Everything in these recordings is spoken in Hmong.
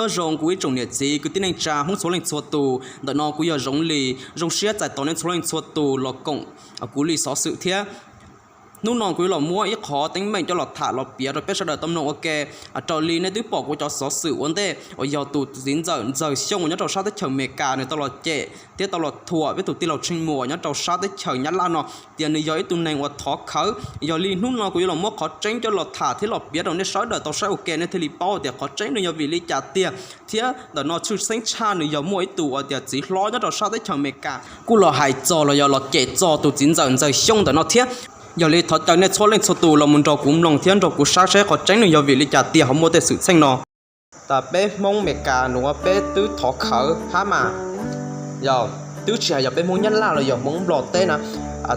Nyob zoo kuv ib tsoom niam txiv kwv tij neej tsa Hmoob txhua leej txhua tus, ntawm no kuv yog Zoov Lis, zoo siab txais tos nej txhua leej txhua tus los koom kuv li xov xwm thiab. Hnub no kuv yuav los muab ib qhov teeb meem coj los tham los piav rau peb sawv daws tau mloog ua ke. Raws li nej twb pom kuv cov xov xwm ua ntej uas yog tus txiv ntxawm Ntxawg Xyooj uas nyob rau sab teb chaws Amelikas nws tau los cem thiab tau los thuam peb tus tij laug Tsheej Muas uas nyob rau sab teb chaws Nyab Laj no tias nws yog ib tug neeg uas thov khawv. Yog li hnub no kuv yuav los muab qhov tseeb coj los tham thiab los piav rau nej sawv daws tau saib ua ke, nej thiaj li paub tias qhov tseeb nws yog vim li cas tiag, thiab ntawm no tshwj xeeb tshaj nws yog muaj ib tug uas tias txiv hlob nyob rau sab teb chaws Amelikas kuj los hais txog los yog los cem txog tus txiv ntxawm Ntxawg Xyooj ntawm no thiab. Yog li thov caw nej txhua leej txhua tus los mus nrog kuv mloog thiab nrog kuv saib saib qhov tseeb nws yog vim li cas tiag ho muaj tej xwm txheej no. Tas peb Hmoob Amelikas nuav peb twb thov khawv hab mas, yog twb tsis hais yog peb Hmoob Nyab Laj los yog Hmoob Nplog teb na,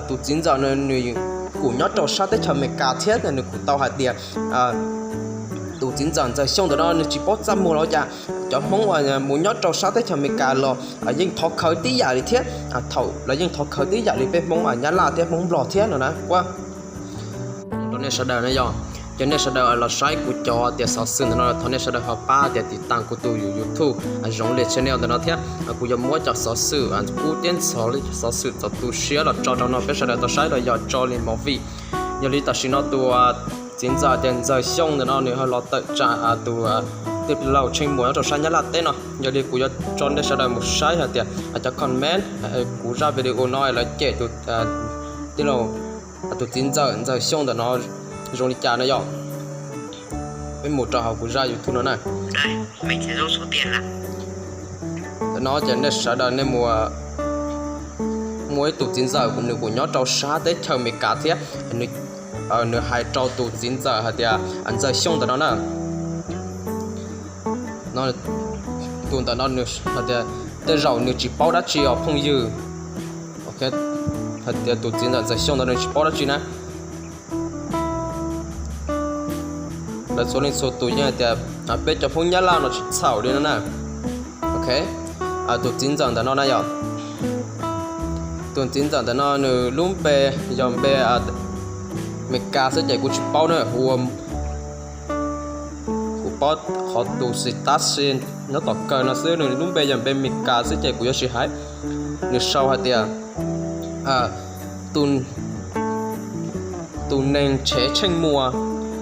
tus txiv ntxawm nws kuj nyob rau sab teb chaws Amelikas thiab nws kuj tau hais tias tus txiv ntxawm Ntxawg Xyooj ntawm no nws tsis paub txaj muag los cas, cov Hmoob uas mus nyob rau sab teb chaws Amelikas los yeej thov khawv tib yam li thiab, thaum los yeej thov khawv tib yam li peb Hmoob Nyab Laj thiab Hmoob Nplog thiab no na. Ua rau nej sawv daws na yog, yog nej sawv daws los saib kuv cov tias xov xwm ntawm no thov nej sawv daws ho pab tias tiv tas kuv tus YouTube Zoov Lis channel ntawm no thiab. Kuv yuav muab cov xov xwm kub thiab ntxhov xov xwm txaus tu siab los tso rau no peb sawv daws tau saib los yog tso li movie. Yog li tam sim no tus txiv ntxawm tias Ntxawg Xyooj ntawm no nws ho los tawm tsam tus tij laug Tsheej Muas nyob rau sab Nyab Laj teb no. Yog li kuv yuav tso nej sawv daws mus saib hais tias cov comment kuv zaj video no lawv cem tus tij laug, tus txiv ntxawm Ntxawg Xyooj ntawm no zoo li cas no yog. Peb mus rau hauv kuv zaj YouTube no na. Ntawm no ces nej sawv daws nej mus, muaj ib tus txiv ntxawm nws kuj nyob rau sab teb chaws Amelikas thiab, nws hais rau tus txiv ntxawm hais tias Ntxawg Xyooj ntawm no na, tus ntawm no nws hais tias tej zaum nws tsis paub dab tsi os phooj ywg. Hais tias tus txiv ntxawm Ntxawg Xyooj ntawm no nws tsis paub dab tsi na. Lawv txhua leej txhua tus yeej hais tias peb cov Hmoob Nyab Laj no tsis txhaum li no na. Ok, tus txiv ntxawm ntawm no na yog, tus txiv ntxawm ntawm no nws lub npe yog npe Amelikas xwb ces kuv tsis paub na, ua kuv paub qhov tus xis tab si nyob tom kawg no xwb, nws lub npe yog npe Amelikas xwb ces kuv yuav tsis hais. Nws sau hais tias tus neeg tshev Tsheej Muas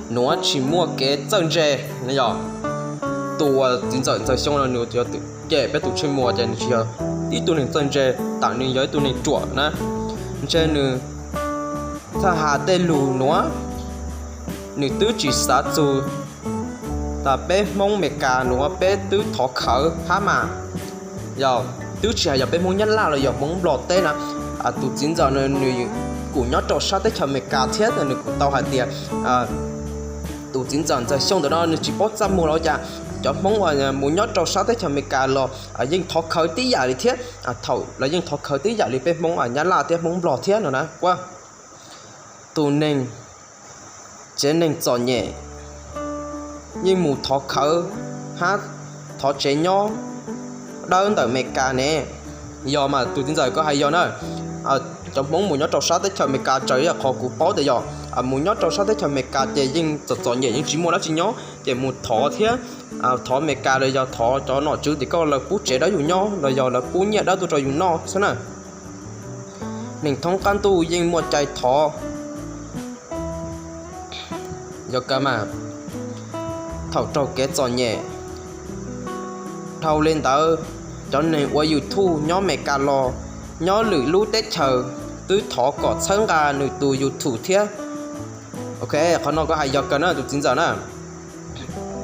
nuav tsis muaj kev txawj ntse no yog. Tus txiv ntxawm Ntxawg Xyooj no nws cem peb tus Tsheej Muas ces nws tsis yog ib tug neeg txawj ntse, tam nws yog ib tug neeg ruam na. Ntshe nws txhaj has tej lug nuav, nws twb tsis xav txug tas peb Hmoob Amelikas nuav peb twb thov khawv hab mas, yog twb tsis hais yog peb Hmoob Nyab Laj los yog Hmoob Nplog teb na, tus txiv ntxawm nws kuj nyob rau sab teb chaws Amelikas thiab nws kuj tau hais tias tus txiv ntxawm Ntxawg Xyooj ntawm no nws tsis paub txaj muag los cas, cov Hmoob uas mus nyob rau sab teb chaws Amelikas los yeej thov khawv tib yam li thiab, thaum los yeej thov khawv tib yam li peb Hmoob Nyab Laj thiab Hmoob Nplog thiab no na. Ua tus neeg tsev neeg txom nyem yeej mus thov khawv hab thov tsev nyob dawb ntawm Amelikas ne. Yog mas tus txiv ntxawm koj hais yog na, cov Hmoob mus nyob rau sab teb chaws Amelikas raws li qhov kuv paub tias yog mus nyob rau sab teb chaws Amelikas ces yeej txom txom nyem yeej tsis muaj dab tsi nyob ces mus thov thiab, thov Amelikas los yog thov cov nom tswv tim koj lawv pub tsev dawb yus nyob los yog lawv pub nyiaj dawb tuaj rau yus noj xwb na. Neeg thoob qab ntuj yeej muaj cai thov. Yog kawg mas, thaum raug kev txom nyem, dhau li ntawd, cov neeg ua YouTube nyob Amelikas los nyob lwm lub teb chaws twb thov kom txhawb nqa nws tus YouTube thiab. Ok, qhov no koj hais yog kawg na tus txiv ntxawm na.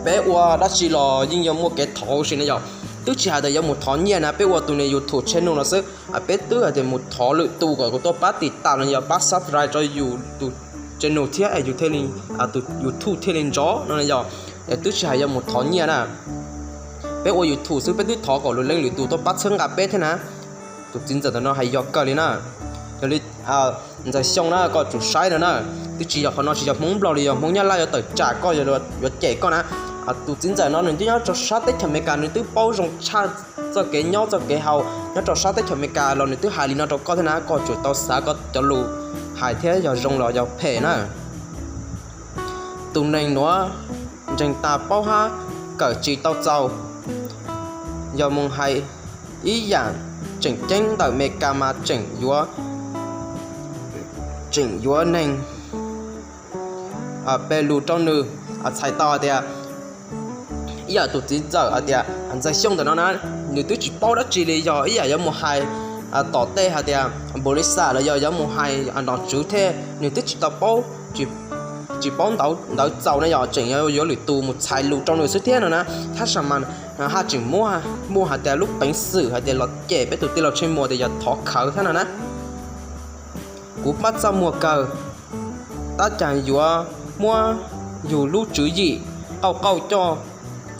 Peb ua dab tsi los yeej yuav muaj kev thov huv si na yog. Twb tsis hais tias yuav mus thov nyiaj na, peb ua tus niag YouTube channel no xwb, peb twb hais tias mus thov lwm tus kom tuaj pab tiv tas los yog pab subscribe rau yus tus channel thiab yus thiaj li, tus YouTube thiaj li nrov no yog. Twb tsis hais yuav mus thov nyiaj na. Peb ua YouTube xwb peb twb thov kom lwm leej lwm tus tuaj pab txhawb nqa peb thiab na. Tus txiv ntxawm ntawm no hais yog kawg li na. Yog li Ntxawg Xyooj na, koj tsum saib no na, twb tsis yog qhov no tsis yog Hmoob Nplog li, yog Hmoob Nyab Laj yuav tawm tsam koj, yuav cem koj na. Tus txiv ntxawm no nws twb nyob rau sab teb chaws Amelikas, nws twb paub zoo tshaj txoj kev nyob txoj kev haus nyob rau sab teb chaws Amelikas los nws twb hais li no rau koj thiab na, koj tsum tau xav koj cov lus hais thiab yog zoo los yog phem na. Tus neeg nuav ntseeg tas paub hab kawm tsis tau txaus. yog mus hais ib yam tseem ceeb ntawm Amelikas mas tseem yuav, tseem yuav neeg pe lus rau nws. Txhais tau hais tias ib yam tus txiv ntxawm hais tias Ntxawg Xyooj ntawm no na, nws twb tsis paub dab tsi li, yog ib yam yuav mus hais tom tej hais tias npaum li xam los yog yuav mus hais nom tswv thiab nws twb tsis tau paub, tsis paub ntawv txaus na, yog tseem yuav lwm tus mus txhais lus rau nws xwb thiab no na. Tab sis mas haj tseem muaj hais tias lub peev xwm hais tias los cem peb tus tij laug Tsheej Muas tias yog thov khawv thiab no na. Kuv pab txaj muag kawg, tab cas yuav muab yus lub tswv yim qauj qauj coj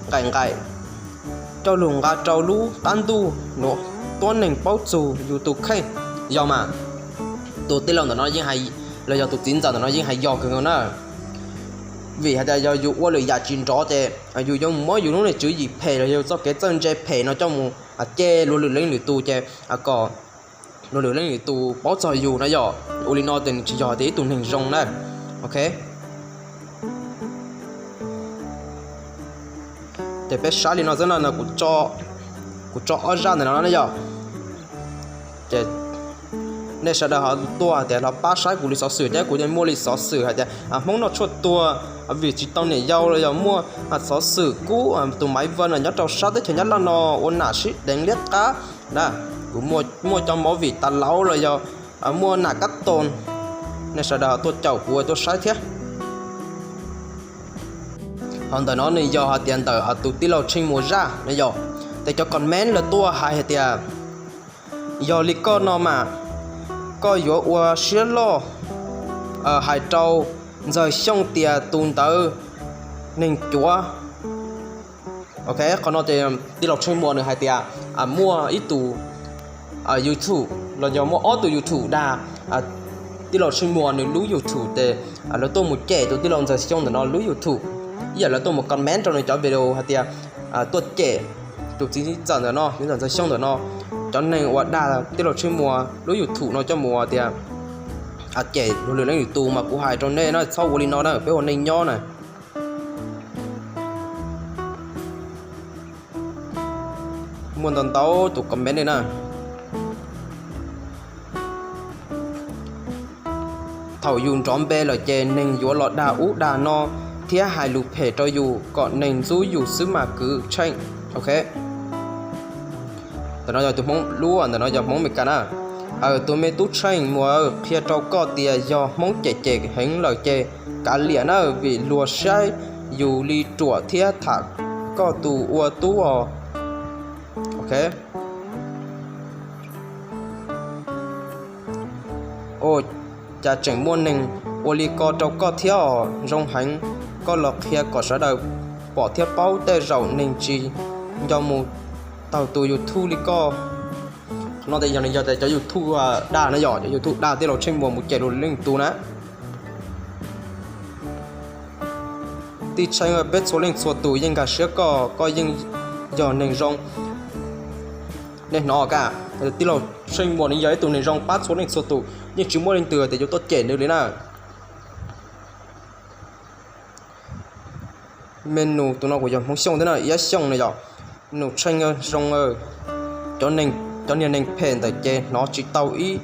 nqaim nqaim, coj lug nqa rau lub qab ntuj nuav tuab neeg paub txug yus tus kheej. Yog mas, tus tij laug ntawm no yeej hais, los yog tus txiv ntxawm ntawm no yeej hais yog kawg nkaus na. Vim hais tias yog yus ua lwm yam tsis nrov ces yus yuav mus muab yus lub niag tswv yim phem los yog yus txoj kev txawj ntse phem no coj mus cem luag lwm leej lwm tus ces kom luag lwm leej lwm tus paub txog yus na yom. Ua li no ces nws tsis yog tias ib tug neeg zoo na. Ok, ces peb saib li no xwb no, kuv tso ob zaj ntawm no na yom. Ces nej sawv daws ho tuaj hais tias los pab saib kuv li xov xwm thiab, kuv yeej muaj li xov xwm hais tias Hmoob noj tshuaj tuag vim tsis tau niam yau los yog muaj xov xwm kub tus Maiv Vee no nyob rau sab teb chaws Nyab Laj no ua nam sib deev liab qab na. Kuv muaj cov movie tas laus los yog muaj nam kab toos, nej sawv daws ho tuaj caum kuv tuaj saib thiab. Ho ntawm no nws yog hais tias ntawm tus tij laug Tsheej Muas zaj na yom. Ces cov comment lawv tuaj hais hais tias yog li koj no mas koj yuav ua siab loj hais rau Ntxawg Xyooj tias tus ntawd neeg cuav. Ok, qhov no ces tij laug Tsheej Muas nws hais tias muaj ib tug YouTube los yog muaj ob tug YouTube dag tij laug Tsheej Muas nws lub YouTube ces lawv tuaj mus cem tus tij laug Ntxawg Xyooj ntawm no lub YouTube, ib yam lawv tuaj mus comment rau nws cov video hais tias tuaj cem tus txiv ntxawm ntawm no, txiv ntxawm Ntxawg Xyooj ntawm no. Cov neeg uas dag tij laug Tsheej Muas lub YouTube no coj mus tias cem luag lwm leej lwm tus mas kuv hais rau nej na, txhob ua li no na, peb ua neej nyob na. Muaj ntau ntau tus comment li na. Thaum yus nrov npe lawm ces neeg yuav los dag ub dag no thiab hais lus phem rau yus kom neeg ntxub yus xwb mas kwv Tsheej. Ok, ntawm no yog tus Hmoob lub, ntawm no yog Hmoob Meskas na. Aws, tus me tub Tsheej Muas, qhia rau koj tias yog Hmoob cem cem heev lawm ces kav liam na, vim luag saib yus li ruam thiab tham koj tus ua tub os. Ok, ua cas tseem muaj neeg ua li ko rau koj thiab os. Zoo heev, koj los qhia kom sawv daws pom thiab paub, tej zaum neeg tsis nco mus taug tus YouTube li koj. Qhov no ces yog nws yog tias cov YouTube dag na yom, cov YouTube dag tij laug Tsheej Muas mus cem luag leej tus na. Tij Tsheej, peb txhua leej txhua tus yeej nkag siab koj, koj yeej yog neeg zoo. Nej hnov ka, tij laug Tsheej Muas nws yog ib tug neeg zoo pab txhua leej txhua tus, yeej tsis muaj leej twg tias yuav tuaj cem nws li na. Me nus tus no kuj yog Hmoob Xyooj thiab na, Iab Xyooj no yom. Nus Tsheej zoo, cov niag neeg phem ntawd ces hnov tsis tau ib,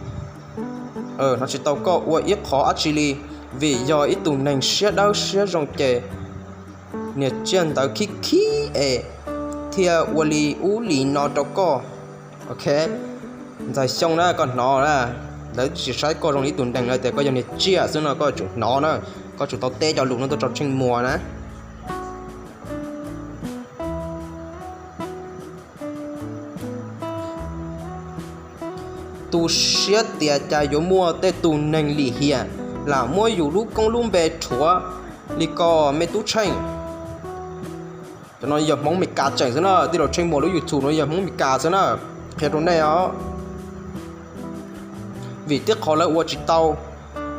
hnov tsis tau koj ua ib qho dab tsi li, vim yog ib tug neeg siab dawb siab zoo ces niag tsiaj ntawd khib khib es thiaj ua li ub li no rau koj. Ok, Ntxawg Xyooj na, koj hnov na, lawv tsis saib koj zoo li ib tug neeg na, tias koj yog niag tsiaj xwb no, koj tsum hnov na, koj tsum tau teb cov lus no tuaj rau Tsheej Muas na. Tu siab tias cas yuav muaj tej tus neeg lim hiam lam muab yus lub koob lub npe rhuav li ko, me tub Tsheej. Cov no yog Hmoob Meskas tseem xwb na, tij laug Tsheej Muas lub YouTube no yog Hmoob Meskas xwb na, qhia rau nej os. Vim tib qho lawv ua tsis tau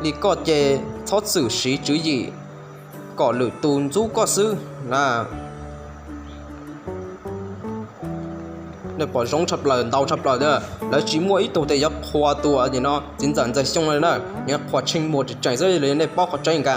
li koj ces txhob txwm siv tswv yim kom lwm tus ntxub koj xwb na. Nej pom zoo tshaj plaws, ntau tshaj plaws, lawv tsis muaj ib tug tias yuav qhuas tus no, txiv ntxawm Ntxawg Xyooj na, yuav qhuas Tsheej Muas tseem tseem xwb, nej paub qhov tseeb ka.